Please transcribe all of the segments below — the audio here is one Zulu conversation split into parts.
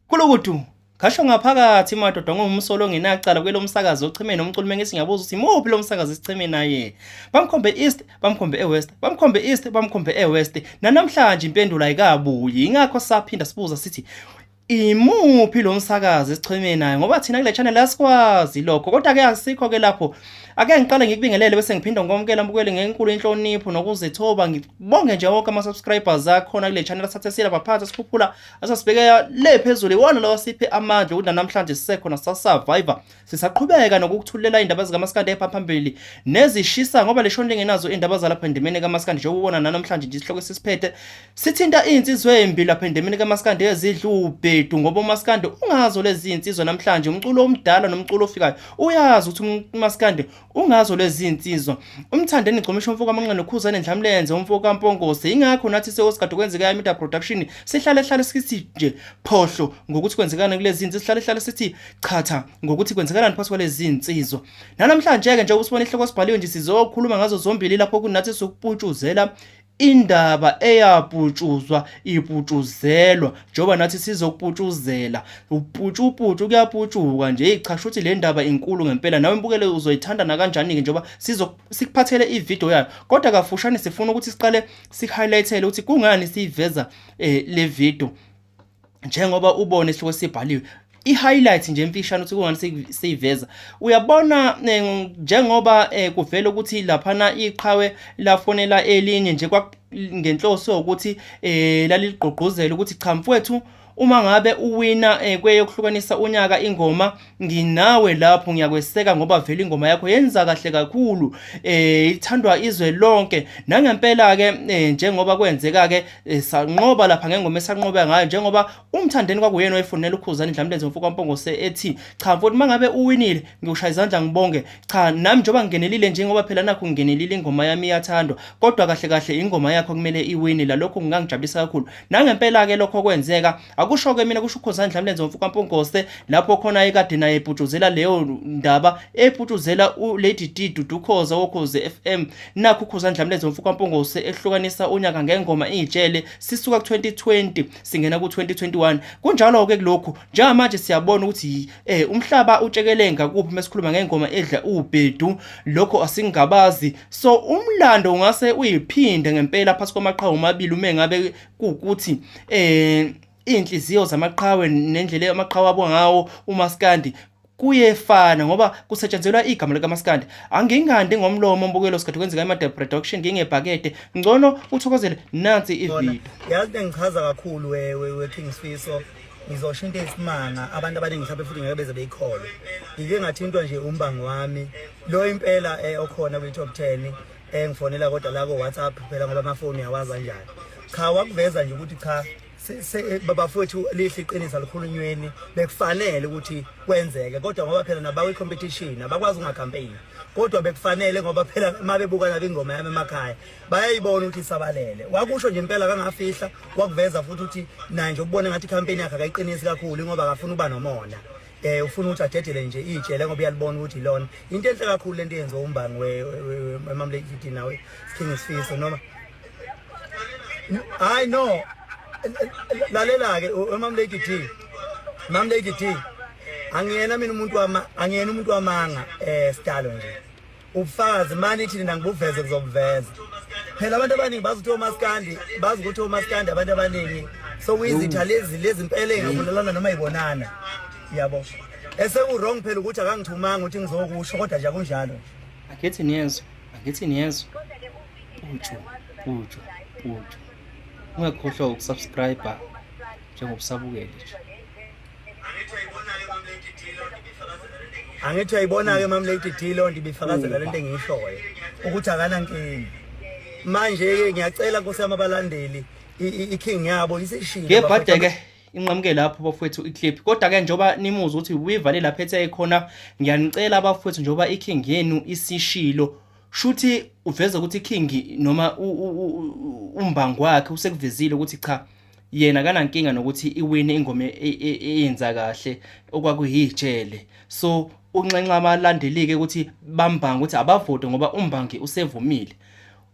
Kulukudu, ngasho ngaphakathi madoda ngumsolo ongenacala kwelo msakazo ocheme nomculo mengithi ngiyabuza ukuthi imuphi lo msakazo esicheme naye. Bamkhombe east, bamkhombe ewest, bamkhombe east, bamkhombe ewest. Nanamhlanje impendulo ayikabuyi. Ingakho saphinda sibuza sithi imuphi lo msakazo esicheme naye ngoba thina kule channel asikwazi lokho kodwa ke asikho ke lapho ake ngiqale ngikubingelele bese ngiphinda ngikwamukela mbukele ngenkulu inhlonipho nokuzithoba ngibonge nje wonke ama subscribers akhona kule channel asathe silapha phansi sikhuphula Asasibheke le phezulu iwona lawa siphe amandla ukuthi namhlanje sisekhona sisasurvivor sisaqhubeka nokukuthulela indaba zikaMaskandi epha phambili nezishisa ngoba leshoni lingenazo indaba zalapha endimeni kaMaskandi njengoba ubona namhlanje nje isihloko esisiphethe sithinta insizwa embi lapha endimeni kaMaskandi ezidla ubhedu ngoba uMaskandi ungazo lezi insizwa namhlanje umculo omdala nomculo ofikayo uyazi ukuthi uMaskandi Ungazo lezi insizwa. Umthandeni Gcomisho umfo kaManqane uKhuzane Ndlamlenze umfo kaMpongose. Ingakho nathi seOscar kwenzeka Media Production sihlale hlale sithi nje phohlo ngokuthi kwenzekani kulezi insizwa sihlale hlale sithi chatha ngokuthi kwenzekalani phakathi kwalezi insizwa. Namhlanje ke nje usibona ihloko sibhaliwe nje sizokhuluma ngazo zombili lapho kunathi sokuputshuzela Indaba eyaputshuzwa iputshuzelwa njengoba nathi sizokuputshuzela uputshuputshu kuyaputshuka nje hey cha shuthi le ndaba inkulu ngempela nawe mbukele uzoyithanda nakanjani-ke njengoba sikuphathele ividiyo yayo kodwa kafushane sifuna ukuthi siqale sihighlightele ukuthi kungani siyiveza le video njengoba ubone isihloko sibhaliwe i-highlight nje emfishane ukuthi kungani siyiveza uyabona njengoba kuvela ukuthi laphana iqhawe lafonela elinye nje ngenhloso yokuthi laliligqugquzela ukuthi cha mfowethu uma ngabe uwina kweyokuhlukanisa unyaka ingoma nginawe lapho ngiyakweseka ngoba vele ingoma yakho yenza kahle kakhulu ithandwa izwe lonke nangempela ke njengoba kwenzeka ke sanqoba lapha ngengoma esanqoba ngayo njengoba uMthandeni kwakuyena owayefonela uKhuzani Ndlamlenze umfo kaMpongose ethi cha mfowethu mangabe uwinile ngiyoshaya izandla ngibonge cha nami njengoba ngingenelile njengoba phela nakho ngingenelile ingoma yami iyathandwa kodwa kahle kahle ingoma yakho kumele iwine la lokho kungangijabulisa kakhulu nangempela ke lokho kwenzeka akusho ke mina kusho uKhuzani Ndlamlenze umfo kaMpongose lapho khona ekade naye ebhutshuzela leyo ndaba ebhutshuzela uLady D Dudu Khoza woKhozi FM Nakhu uKhuzani Dlamlenze umfo kaMpungose ehlukanisa unyaka ngengoma ijele sisuka ku-2020 singena ku-2021. Kunjalo-ke kulokhu njengamanje siyabona ukuthi umhlaba utshekele ngakuphi mesikhuluma ngengoma edla ubhedu lokho asingabazi. So umlando ungase uyiphinde ngempela phakathi kwamaqhawe omabili uma ngabe kuwukuthi iy'nhliziyo zamaqhawe nendlela amaqhawe abo ngawo umaskandi kuyefana ngoba kusetshenzelwa igama likamaskandi angingandi ngomlomo mbukelo sikhathi kwenzeka ima production ngingebhakede ngcono uthokozele nansi ivideo yazi into engichaza kakhulu we we King Sifiso ngizosho into eyisimanga abantu abaningi mhlawumbe futhi ngeke beze beyikholwe ngike ngathintwa nje umbangi wami lo impela okhona kwi top 10 engifonela kodwa la ko WhatsApp phela ngoba amafoni uyawazi kanjani cha wakuveza nje ukuthi cha bafowethu lihle iqiniso alikhulunyweni bekufanele ukuthi kwenzeke kodwa ngoba phela nabawi competition abakwazi ungacampaign kodwa bekufanele ngoba phela uma bebuka nabo ingoma yami emakhaya bayayibona ukuthi isabalele wakusho nje impela kangafihla wakuveza futhi ukuthi naye nje ukubona ngathi icampaign yakhe akayiqinisi kakhulu ngoba akafuni ukuba nomona ufuna ukuthi adedele nje ijele ngoba uyalibona ukuthi ilona into enhle kakhulu lento eyenziwa umbangi wemamlady nawe King Sifiso noma hayi no lalela ke umam Lady D mam Lady D angiyena mina umuntu wama angiyena umuntu wamanga sidalo nje ubufakazi mani ithi nina ngibuveze kuzobuveza phela abantu abaningi bazi ukuthi omaskandi bazi ukuthi omaskandi abantu abaningi sokuyizitha lezi lezi impela engabulalana noma ibonana yabo eseku wrong phela ukuthi akangithumanga ukuthi ngizokusho kodwa nje akunjalo Angithi niyezwa, angithi niyezwa. Putshu, putshu, putshu. Ungakhohlwa ukusubscribe njengoba usabukele nje. Angithi uyayibona-ke mam Lady D leyo nto ibifakazela lento engiyishoyo ukuthi akanankinga. Manje-ke ngiyacela nkosi yami abalandeli i-king yabo isishilo. Ngebhade-ke inqamuke lapho bafowethu iclip kodwa ke njengoba nimuzwa ukuthi uyivale lapho ethe khona ngiyanicela bafowethu njengoba iking yenu isishilo shuthi uveza ukuthi iking noma umbango wakhe usekuvezile ukuthi cha yena kanankinga nokuthi iwine ingoma eyenza kahle okwakuyijele so unxenxa abalandeli-ke ukuthi bambange ukuthi abavote ngoba umbangi usevumile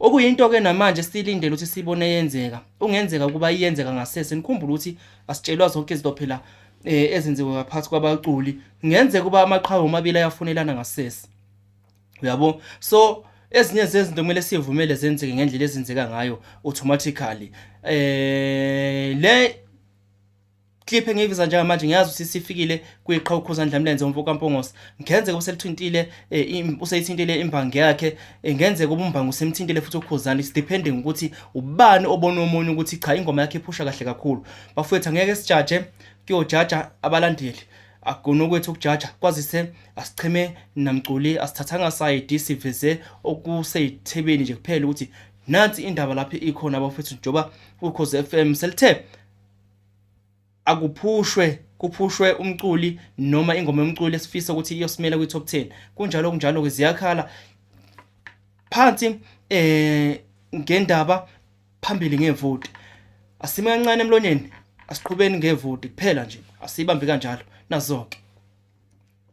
Okuyinto ke namanje silindele ukuthi sibone yenzeka. Ungenzeka ukuba iyenzeka ngasese. Nikhumbule ukuthi asitshelwa zonke izinto phela. ezenziwe ngaphansi kwabaculi. Kungenzeka ukuba amaqhawe omabili ayafonelana ngasese, uyabo. So ezinye zezinto kumele sivumele zenzeke ngendlela ezenzeka ngayo automatically. Le clip engiyiveza njengamanje, ngiyazi ukuthi sifikile kwiqhawe uKhuzani Dlamlenze umfo kaMpongose. Ngenzeka uselithintile, useyithintile imbangi yakhe. Ngenzeka ubumbangi usemthintile futhi uKhuzani. It's depending ukuthi ubani obona omunye ukuthi cha, ingoma yakhe iphusha kahle kakhulu. Bafowethu, angeke sijaje, kuyojaja abalandeli, akugona okwethu ukujaja, kwazise asicheme namculi, asithathanga side, siveze okuseyithebeni nje kuphela ukuthi nansi indaba lapho ikhona, bafethu. Njengoba Ukhozi FM selithe akuphushwe, kuphushwe umculi noma ingoma yomculi esifisa ukuthi iyosimela kwi-top 10. Kunjalo, kunjalo-ke, ziyakhala phansi ngendaba, phambili ngevoti. Asime kancane emlonyeni, asiqhubeni ngevoti kuphela nje, asibambe kanjalo nazo-ke.